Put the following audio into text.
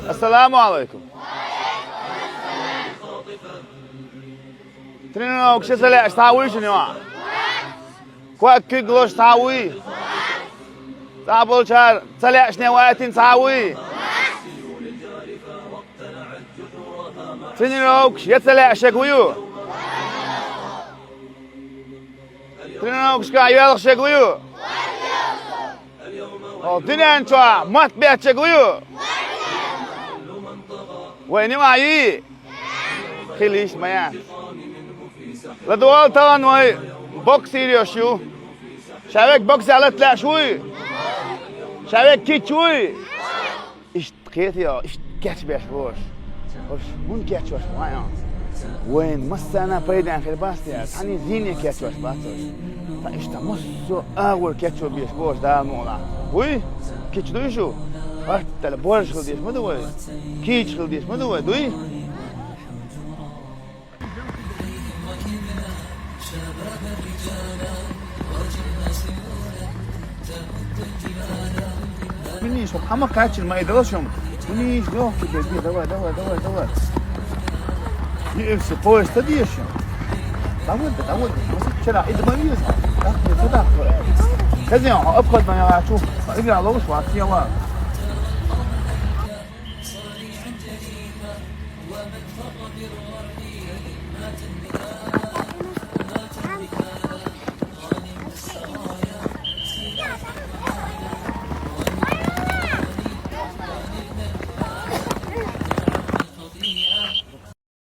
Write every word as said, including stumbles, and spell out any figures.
Ассаламу алайкум. Тренировкаш ца лаьаш цхьа вуй шуна юкъа? Ког куьг лозуш цхьа вуй? Цхьаболчара ца лаьашне ватийна цхьа вуй? Тренировкаш ца лаьаш шег вуй? Тренировкашка йоьлхуш шег вуй? О, дуьнен чохь мотт бетташ шег вуй? Вай нима юй? Хила йиш ма яц. ЛадогӀал, тахана вай боксир йолуш ю. Ша век боксехь лата лаьаш вуй? Ша век кийча вуй? Иштта кхетий, иштта кечбеш бу уьш. Уьш хӀунда кечбеш бу, хьан? Вайна массарна пайдехь хир бац те, цхьанна зене кечбеш бац уьш. Ткъа иштта массо а агӀор кечбеш бу уьш Дала мукъалахь. Вуй? Кийча дуй шу? Хьоьттала борша хила дезаш ма ду вай? Кийча хила дезаш ма ду вай, дуй? Хьуьнийш, хӀама кхаччалц ма и дала шуна. Хьуьнийш, лёгкий бе, бе, давай, давай, давай, давай. И все поезд ца дезаш шуна. Давай, да, давай, да. Масак чара, и ма веза. Так, не туда. Хозяин, обход на я хочу. Игра ловушь, вас я ладно.